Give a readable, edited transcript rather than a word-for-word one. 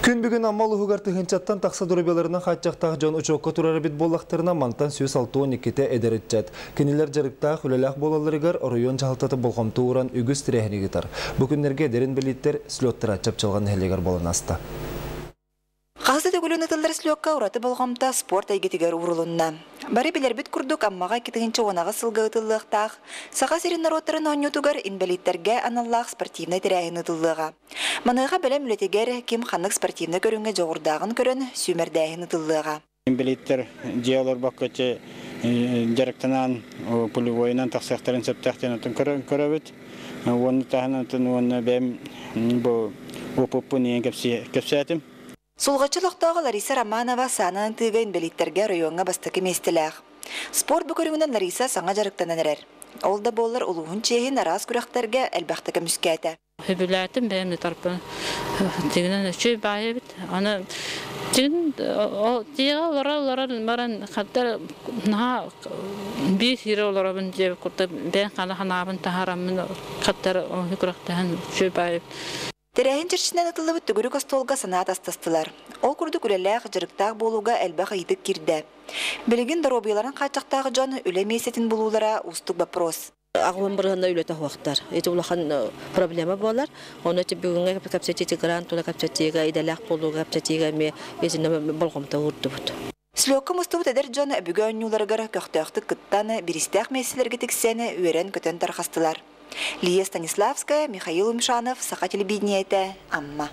Күн бүгүн Амма улууһугар тыһыынчаттан тахса доруобуйаларынан хааччахтаах дьон учуокка турар эбит буоллахтарына, мантан 162-тэ эдэр ыччат. Кинилэр дьарыктаах, үлэлээх буолалларыгар оройуон дьаһалтата болҕомто ууран үгүс тэрээһини ыытар. Бу күннэргэ эдэр инбэлииттэр слеттара Чапчылҕан нэһилиэгэр буолан ааста. Хаһыс да төгүлүн ытыллар слёкка ураты болҕомто спорт эйгэтигэр уурулунна. Бары билэрбит курдук, Аммаҕа 2018 сылга ыытыллыахтаах Саха сирин норуоттарын оонньуутугар инбэлииттэргэ аналлаах спортивнай тэрээһин ыытыллыаҕа. Маныаха бэлэм үлэтигэр ким ханнык спортивнай көрүҥҥэ дьоҕурдааҕын көрөн сүүмэрдээһин ыытыллыаҕа. Инбэлииттэр дьиэ олорбокко дьарыктанан пулевойунан тахсыахтарын сөптөөх диэн отун көрөбүт. Уонна таһынан уонна бэйэм бу опыппын иэн кэпсээтим. Сулҕаччы олохтооҕо Лариса Романова саанан ытыыга инбэлииттэргэ оройуоҥҥа бастакы миэстэлээх. Спорт бу көрүҥүнэн Лариса саҥа дьарыктанан эрэр. Ол да буоллар улууһун чиэһин араас күрэхтэргэ элбэхтэ көмүскээтэ. Сөбүлээтим бэйэм да тарпын. Дьиҥинэн үчүгэй баайы эбит. Аны дьиҥ дьиэҕэ олоро-олорон баран ханта наһаа биир сири олоробун диэбит курдук бэйэм хана ханаабын таһаараммын хаттар ону күрэхтэһэн үчүгэй баайы. Тэрээһин чэрчитинэн ытыллыбыт төгүрүк остуолга санаа атастастылар. Ол курдук үлэлээх, дьарыктаах буолууга элбэх ыйытык киирдэ. Билигин доруобуйаларын хааччахтаах дьон үлэ миэстэтин булуулара уустук боппуруос. Аҕабын бырыһына үлэтэ суохтар. Ити улахан проблема буолар. Ону ити бүгүҥҥэ кэпсэтиити грант тула кэпсэтиигэ, идэлээх буолууга кэпсэтиигэ эмиэ итиннэ болҕомто уурдубут. Слёкка мустубут эдэр дьон өбүгэ оонньууларыгар көхтөөхтүк кыттан, бириистээх миэстэлэргэ тиксэн, үөрэн-көтөн тарҕастылар. Лия Станиславская, Михаил Умшанов, Саха телевидениетэ, Амма.